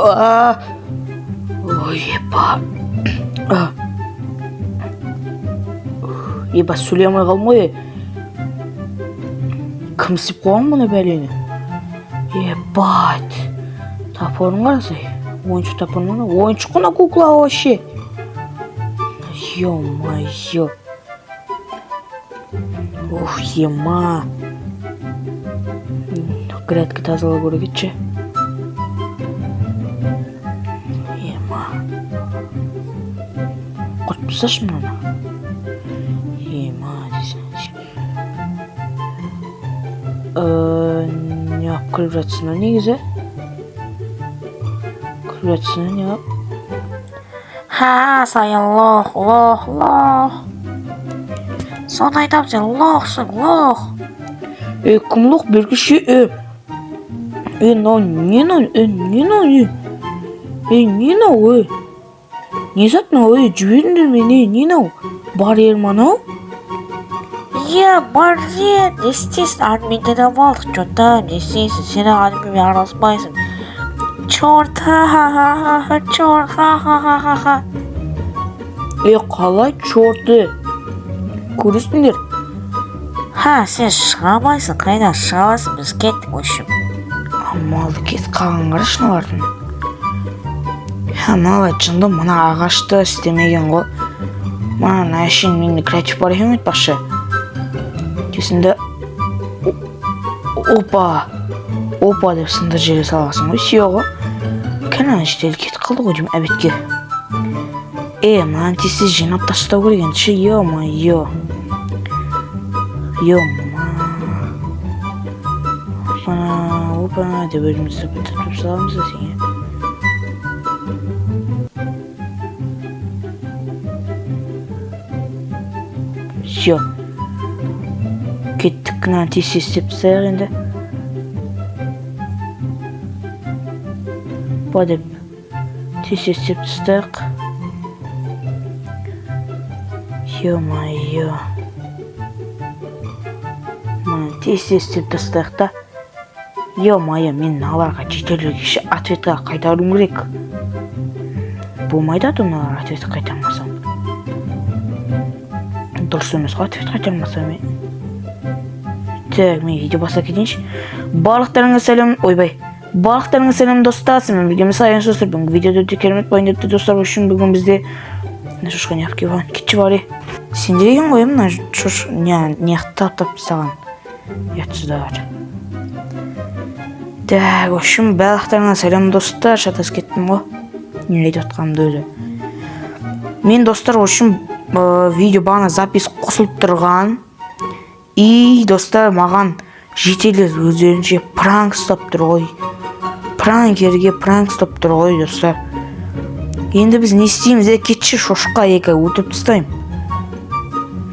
А, ой, еба. А. Еба, сөйлей алмай қалдым ғой. Кім істеп қойған мұны, бәлені? Ебать. Топорын қарасай. Ойыншық топор ма? Ойыншық қой мына, кукла вообще. Ё-моё. Ух, ема. Грядка тазалау керек еді ше. Ема. Құртып тасташы мынаны. Ема десең. Не алып кіріп жатсың негізі? Кіріп жатсың не алып? Ха, Саян, лох, лох, лох. Соны айтамын, сен лохсың, лох. Е, кім лох, бері ше, е. Е, мынау не мынау? Е, не мынау, не? Е, не мынау, е? Не зат мынау, е, жіберіңдер мені, е, не мынау? Барьер ма анау? Иә, барьер, не істейсің, админден алдық, че там, не істейсің, сен админмен араласпайсың. Черт, ха ха ха ха ха, черт, ха ха ха ха ха. Е, қалай черт, е? Көресіңдер. Ха, сен шыға алмайсың, қайда шыға аласың, біз кеттік, в общем. Малды кетіп қалған, қарашы мыналардың. Ха, мыналар жынды, мына ағашты істемеген ғой. Мына әшейін менде креатив бар екен айтпақшы. Кесінде опа опа деп сындырып жібере саласың ғой, все ғой. Кәне, ана житель кетіп қалды ғой деймін обедке. Е, мынаны тез тез жинап тастау керек енді ше. Е мое, е, опа опа деп өзімізді бітіріп саламыз да сене. Все, кеттік, мынаны тез тез істеп тастайық енді. Опа деп тез тез істеп тастайық. Е мое, мынаны тез тез істеп тастайық та. Е мое, мен мыналарға, жительдерге ше, ответка қайтаруым керек. Болмайды, а то мыналарға ответ қайтармасам дұрыс емес қой, ответ қайтармасам мен. Так, мен видео бастап кетейінші. Барлықтарыңа сәлем, ойбай, барлықтарыңа сәлем, достар, сіздермен бірге мен, Саян. Достар, бүгінгі видеода өте керемет болайын депті, достар. Үшін бүгін бізде мына шошқа неғып келіп алған? Кетші, бар, е, сендер екен ғой, мына шош не неғып таптап тастаған, ұятсыздар. Так, в общем, барлықтарыңа сәлем, достар. Шатасып кеттім ғой не айтып жатқанымды өзі мен, достар. В общем, видео бағана запись қосылып тұрған. И, достар, маған жительдер өздерінше пранк ұстап тұр ғой, пранкерге пранк ұстап тұр ғой, достар. Енді біз не істейміз? Е, кетші, шошқа, екі өлтіріп тастаймын.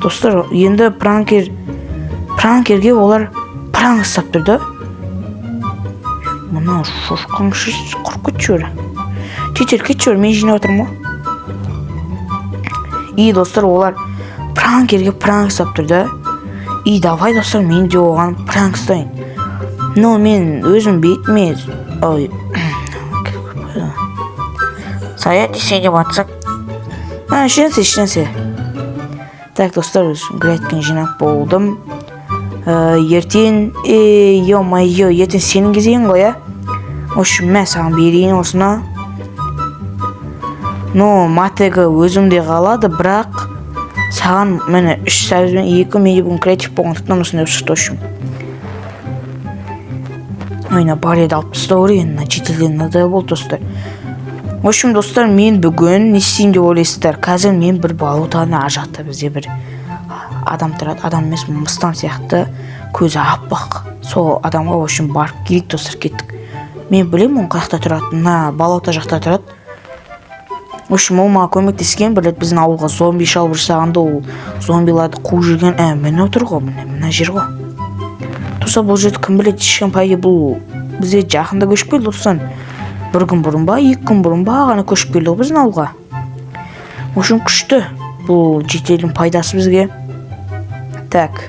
Достар, енді пранкерге олар пранк ұстап тұр да. Мына шошқаң ше, құрып кетші бері, житель, кетші бері, мен жинап жатырмын ғой. И, достар, олар пранкерге пранк ұстап тұр да. И давай, достар, мен де оған пранк ұстайын. Но мен өзім бетіме, ой. Саян, не істейін деп жатсың? А, ешнәрсе, ешнәрсе. Так, достар, өзім грядканы жинап болдым. Ертең, е, е мое, ертең сенің кезегің ғой, иә. В общем, мә, саған берейін осыны. Но мотыга өзімде қалады, бірақ саған, міне, үш сәбіз бен екі. Менде бүгін креатив болғандықтан осындай болып шықты. В общем, ой, мына барьерді алып тастау керек енді, мына жительден мынадай болды, достар. В общем, достар, мен бүгін не істеймін деп ойлайсыздар? Қазір мен бір болотаны, ар жақта бізде бір адам тұрады, адам емес, мыстан сияқты, көзі аппақ, сол адамға, в общем, барып келейік, достар. Кеттік. Мен білемін оның қай жақта тұратынын, мына болото жақта тұрады. В общем, ол маған көмектескен бір рет, біздің ауылға зомби шалып жасағанда, ол зомбиларды қуып жүрген. Ә, міне отыр ғой, міне, мына жер ғой, достар. Бұл жерді кім біледі? Ешкім, по идее, бұл бізде жақында көшіп келді осыдан бір күн бұрын ба, 2 күн бұрын ба ғана көшіп келді ғой біздің ауылға. В общем, күшті, бұл жительдің пайдасы бізге. Так,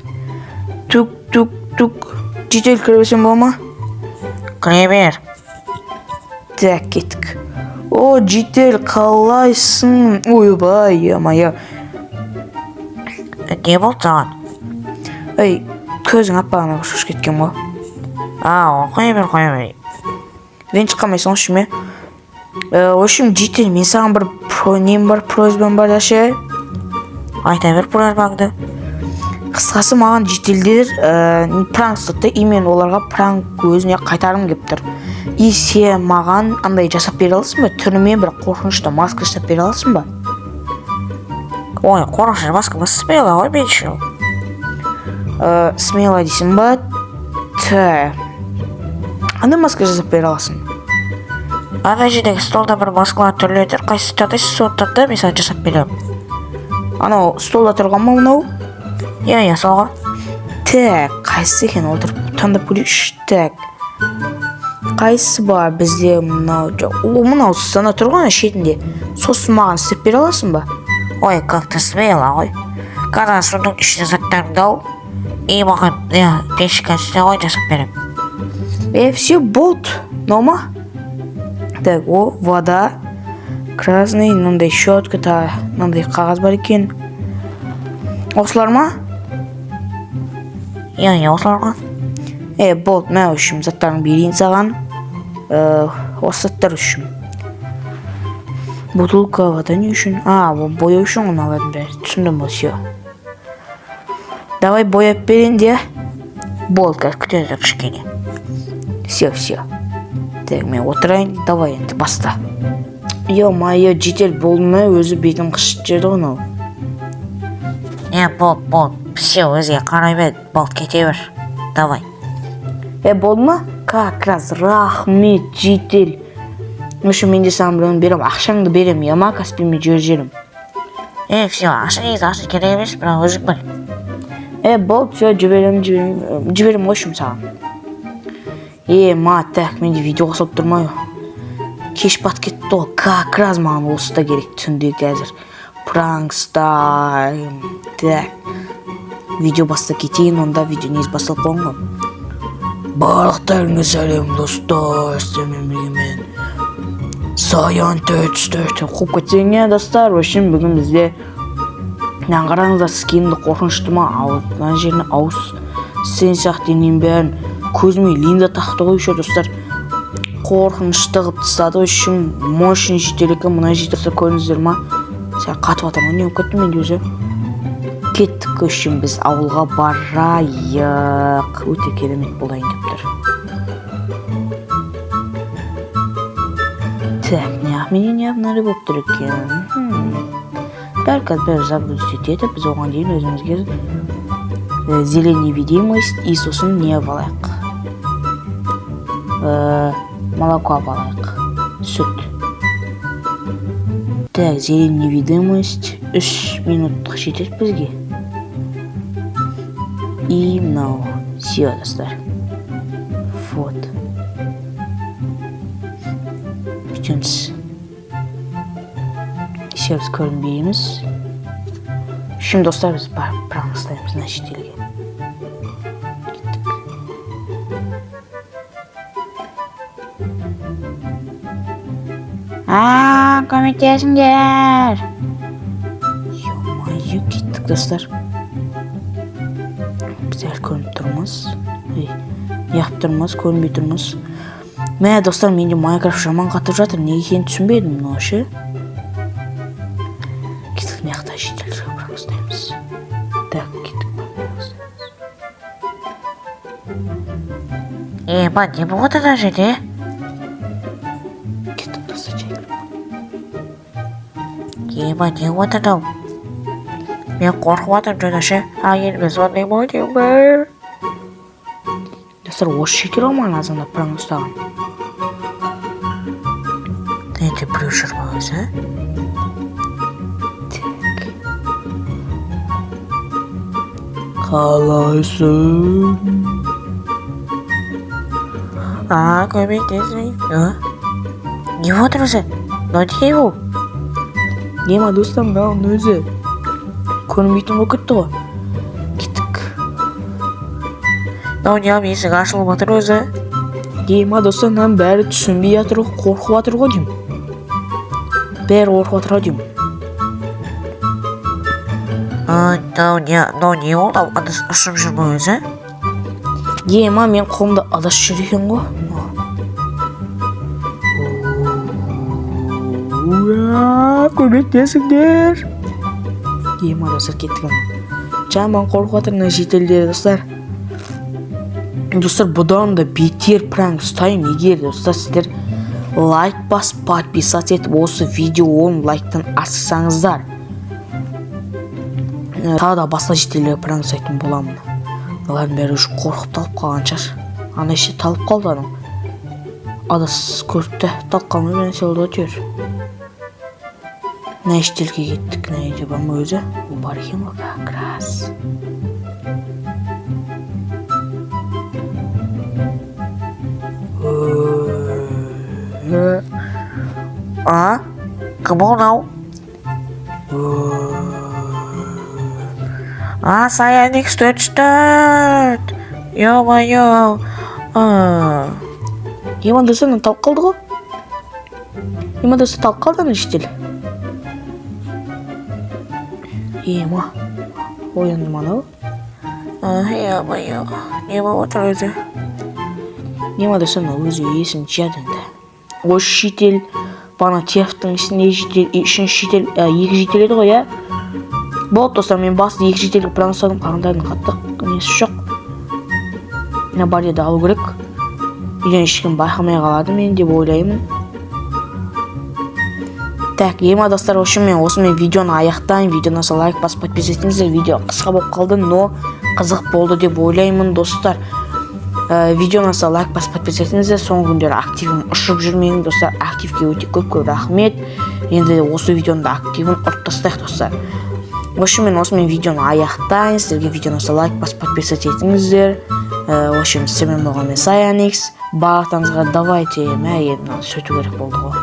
тук тук тук, житель, кіре берсем бола ма? Кіре бер. Так, кеттік. О, житель, қалайсың? Ойбай, ё-моё. Не болды саған? Ей, көзің аппағына шошып кеткен ғой. А, қоя бер, қоя бер. Ренжіп қалмайсың ғой, ме? В общем, житель, мен саған бір нем бар, просьбам бар да ше. Айта бер просьбаңды. Қысқасы, маған жительдер пранк ұстатты, и мен оларға пранк өзіне қайтарғым келіп тұр. И сен маған андай жасап бере аласың ба? Түріме бір қорқынышты маска жасап бере аласың ба? Ой, қорқыныш маска смело ғой мен үшін. Смело дейсің ба? Так. Қандай маска жасап бере аласың? Ана жердегі столда бір маскалар түрлері тұр. Қайсысын таңдайсың, соны таңда, мен саған жасап беремін. Анау столда тұрған ма мынау? Иә, сол ғой. Так, қайсысы екен, отырып таңдап көрейікші. Так. Қайсысы бар бізде? Мынау жоқ. О, мынау ана тұр ғой ана шетінде. Сосын маған істеп бере аласың ба? Ой, как ты смело ғой. Қазір судың ішіне заттарыңды ал. И маған не, печка үстіне ғой, жасап беремін. Е, все, болды. Мынау ма? Так, о, вода. Красный, мынандай щетка, та, мынандай қағаз бар екен. Осылар ма? Иә, осылар ғой. Е, болды, мә, в общем, заттарыңды берейін саған. Осы заттар үшін. Бутылка вода не үшін? А, ол бояу үшін ғой мыналардың бәрі. Түсіндім ғой, все. Давай бояп берейін де. Болды, қазір күте тұр кішкене. Все, все. Так, мен отырайын. Давай енді баста. Ё-моё, житель, болды ма? Өзі бетім қышытып жіберді ғой мынау. Не, болды, болды. Все, өзге қарай бер. Болды, кете бер. Давай. Е, болды ма? Как раз, рахмет, житель. В общем, мен де саған біреуін беремін. Ақшаңды беремін, я ма, Каспиймен жіберіп жіберемін. Е, все, ақша негізі ақша керек емес, бірақ өзің біл. Е, болды, все, жіберемін, жіберемін, жіберемін ғой, в общем, саған. Е, ма, так, менде видео қосылып тұрмай. Кеш батып кетті ғой, как раз маған осы да керек түнде қазір. Пранк ұстаймын. Так, видео бастап кетейін, онда видео негізі басталып қойған ғой. Барлықтарыңа сәлем, достар, сіздермен бірге мен Саян 404. Қуып кетсең, иә, достар. В общем, бүгін бізде мынаны қараңыздар, скинді қорқынышты ма? Ауыз, мына жеріне ауыз сен сияқты дененің бәрін көзіме линза тақты ғой еще, достар. Қорқынышты қылып тастады. В общем, мощный житель екен мына житель, достар, көрдіңіздер ма? Сәл қатып жатыр ма, не болып кетті менде өзі? Кеттік, в общем, біз ауылға барайық. Өте керемет болайын деп тұр. Так, неғып менде неғып мынандай болып тұр екен? Бәрі қазір бәрі загрузить етеді. Біз оған дейін өзімізге зелень невидимость и сосын не алайық? Молоко алайық. Сүт. Так, зелень невидимость 3 минуттық жетеді бізге. И мынау. Все, достар. Вот. Күтеміз. Все, біз көрінбейміз. Şimdi, достар, біз барып пранк ұстаймыз мына шетелге. Кеттік. А, көмектесіңдер. Ё-моё, кеттік, достар. Біз әлі көрініп тұрмыз. Ей, неғып тұрмыз, көрінбей тұрмыз. Мә, достар, менде Майнкрафт жаман қатып жатыр. Неге екенін түсінбедім мынау ше. Кеттік, мына жақта житель пранк ұстаймыз. Так, кеттік, пранк ұстаймыз. Е, ба, не болып жатыр ана жерде? Кеттік, достар, жай. Е, ба, не болып жатыр мынау? Мен қорқып жатырмын жаңа ше. Әйеліме звондаймын ғой деймін бе. Достар, осы житель ғой маған азанда пранк ұстаған. Енді біреу жүр ма өзі? Так. Қалайсың? А, көмектесің. А? Не болып жатыр өзі? Мынау не ол? Не ма, достар, мынаның өзі көрінбейтін болып кетті ғой. Кеттік. Мынау не, есік ашылып жатыр өзі. Ема, достар, мынаның бәрі түсінбей жатыр ғой, қорқып жатыр ғой деймін. Бәрі қорқып жатыр ау деймін. Мынау не, мынау не болды? Ыдыс ұшып жүр ме өзі? Ема, мен қолымда ыдыс жүр екен ғой. Уа, көмектесіңдер! Ема, достар, кеттік. Ана жаман қорқып жатыр мына жительдер, достар. Достар, бұдан да бетер пранк ұстаймын, егер, достар, сіздер лайк басып, подписаться етіп, осы видео 10 лайктан асырсаңыздар. Тағы да басқа жительдерге пранк ұстайтын боламын. Олардың бәрі уже қорқып, талып қалған шығар. Ана іште талып қалды, анау ыдыс көріпті, талып қалмай бір нәрсе болды ғой әйтеуір. Мына жительге кеттік. Мына үйде бар ма өзі? О, бар екен ғой как раз. А, кім ол мынау? А, Саяникс 4 4. Ё-моё. Ема, достар, мына талып қалды ғой. Ема, достар, талып қалды ана житель. Ема, оянды ма анау? Ё-моё. Не болып отыр өзі? Ема, достар, мына өзі есін жияды енді. Осы житель бағана техтің ішінде житель, үшінші житель, екі житель еді ғой, иә. Болды, достар, мен басты екі жительге пранк ұстадым. Қалғандарының қатты несі жоқ. Мына бар алу керек. Үйден ешкім байқамай қалады мен деп ойлаймын. Так, ема, достар, в общем, мен осымен видеоны аяқтаймын. Видеоны ұнаса, лайк басып, подписаться етіңіздер. Видео қысқа болып қалды, но қызық болды деп ойлаймын, достар. Видео ұнаса, лайк басып, подписаться етіңіздер. Соңғы күндері активім ұшып жүр менің, достар. Активке өте көп көп рахмет. Енді осы видеоны да активін ұрып тастайық, достар. В общем, мен осымен видеоны аяқтайын. Сіздерге видео ұнаса, лайк басып, подписаться етіңіздер. В общем, сіздермен болған мен, Саяникс. Барлықтарыңызға давайте. Мә, енді мынаны сүрту керек болды ғой.